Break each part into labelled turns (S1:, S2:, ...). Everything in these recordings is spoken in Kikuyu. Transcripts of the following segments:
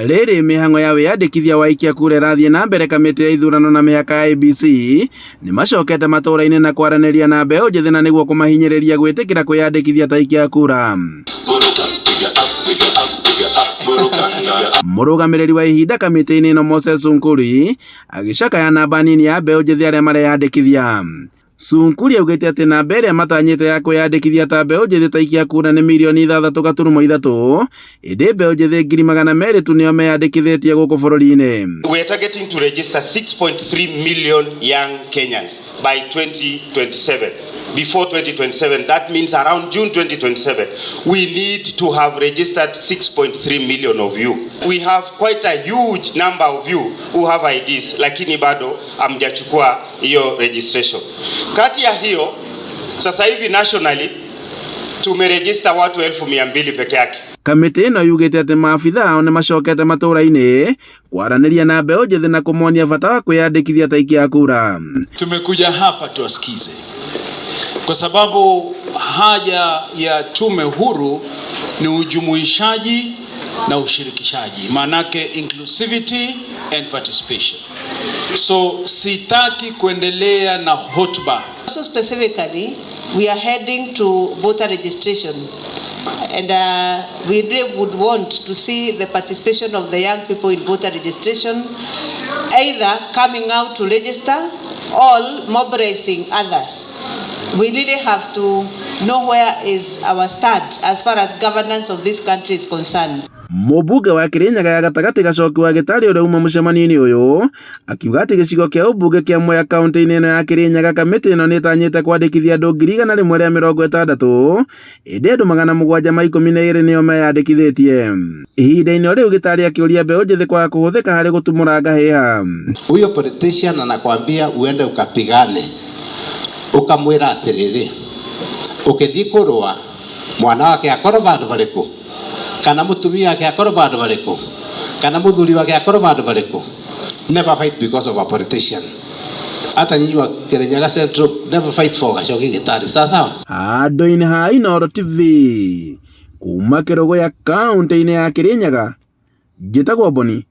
S1: Rĩrĩ mĩhang'o ya wĩyandĩkithia wa aikia kura ĩrathiĩ na mbere kamĩtĩ ya ithurano na mĩhaka ya IEBC nĩ macokete matũũra-inĩ na kwaranĩria na mbeũ njĩthĩ na nĩguo kũmahinyĩrĩria gwĩtĩkĩra kwĩyandĩkithia ta aikia a kura. Mũrũgamĩrĩri wa ihinda kamĩtĩ-inĩ ĩno Moses Sunkuri agĩcakaya namba nini ya mbeũ njĩthĩ arĩa mareyandĩkithia. Sunkuri augĩte atĩ namba ĩrĩa matanyĩte ya kwĩyandĩkithia ta mbeũ njĩthĩ ta aikia kura nĩ mirioni 6.3, ĩndĩ mbeũ njĩthĩ 200,000 tu nĩo meyandĩkithĩtie gũkũ bũrũri-inĩ.
S2: We are targeting to register 6.3 million young Kenyans by 2027. Before 2027, that means around June 2027, we need to have registered 6.3 million of you. We have quite a huge number of you who have IDs, lakini bado hamjachukua hiyo registration. Kati ya hiyo, sasa hivi nationally tumeregister watu 200,000 peke yake.
S1: Kamĩtĩ ĩno yugĩte atĩ maabitha ao nĩ macokete matũũra-inĩ kwaranĩria na mbeũ njĩthĩ na kũmonia bata wa kwĩyandĩkithia ta aikia a kura.
S3: Tumekuja hapa tuwasikize, kwa sababu haja ya tume huru ni ujumuishaji na ushirikishaji, maanake inclusivity and participation. So sitaki kuendelea na hotuba.
S4: So specifically, we are heading to voter registration, and we really would want to see the participation of the young people in voter registration, either coming out to register or mobilizing others. We really have to know where is our stand as far as governance of this country is concerned.
S1: Mũmbunge wa Kĩrĩnyaga ya gatagatĩ Gacoki wa Gĩtarĩ ũrĩa uma mũcemanio-inĩ ũyũ akiuga atĩ gĩcigo kĩa ũmbunge kĩa Mwea kaunti-inĩ ĩno ya Kĩrĩnyaga kamĩtĩ ĩno nĩ ĩtanyĩte kwandĩkithia andũ 160,000, ĩndĩ andũ 712 nĩo meyandĩkithĩtie. Ihinda-inĩ o rĩu Gĩtarĩ akĩũria mbeũ njĩthĩ kwaga kũhũthĩka harĩ gũtumũra ngahĩha.
S5: Huyo politician anakwambia uende ukapigane, ukamwira atiriri, ukithii kurua mwana wake akorwo vandu variku, kana mutumia wake akorwo vandu variku, kana muthuri wake akorwo vandu variku. Never fight because of a politician. Hata nyinyi wa Kirinyaga Central, never fight for Gachoki Gitari, sawa sawa.
S1: Handũ-inĩ ha Inooro TV kuma Kĩrũgũya kaunti-inĩ ya Kĩrĩnyaga, njĩtagwo Boni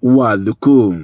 S1: wa Thuku.